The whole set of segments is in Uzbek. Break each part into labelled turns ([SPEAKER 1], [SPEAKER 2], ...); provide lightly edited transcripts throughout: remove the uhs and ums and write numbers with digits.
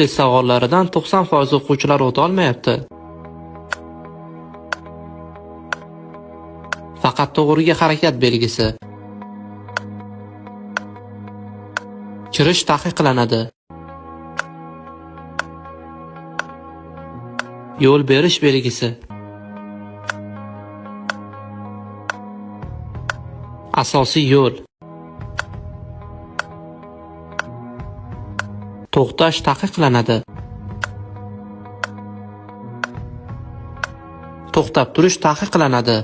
[SPEAKER 1] Test savollaridan 90% o'quvchilar o'ta olmayapti. Faqat to'g'riga harakat belgisi. Kirish taqiqlanadi. Yo'l berish belgisi. Asosiy yo'l. To'xtash taqiqlanadi. To'xtab turish taqiqlanadi.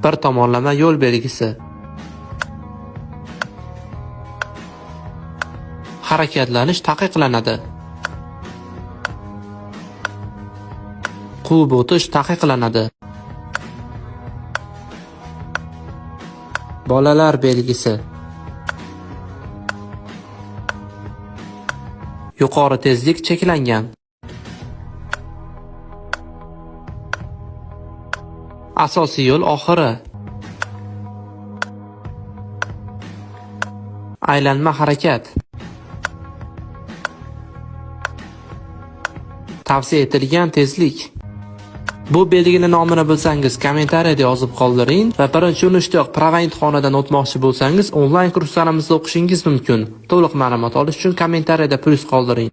[SPEAKER 1] Bir tomonlama yo'l belgisi. Harakatlanish taqiqlanadi. Quvib o'tish taqiqlanadi. Bolalar belgisi. Yuqori tezlik cheklangan. Asosiy yo'l oxiri. Aylanma harakat. Tavsiya etilgan tezlik. Bu belgini nomini bilsangiz kommentariyada yozib qoldiring va birinchi urinishdayoq prava imtihonidan o'tmoqchi bo'lsangiz onlayn kurslarimizda o'qishingiz mumkin. To'liq ma'lumot olish uchun kommentariyada plyus qoldiring.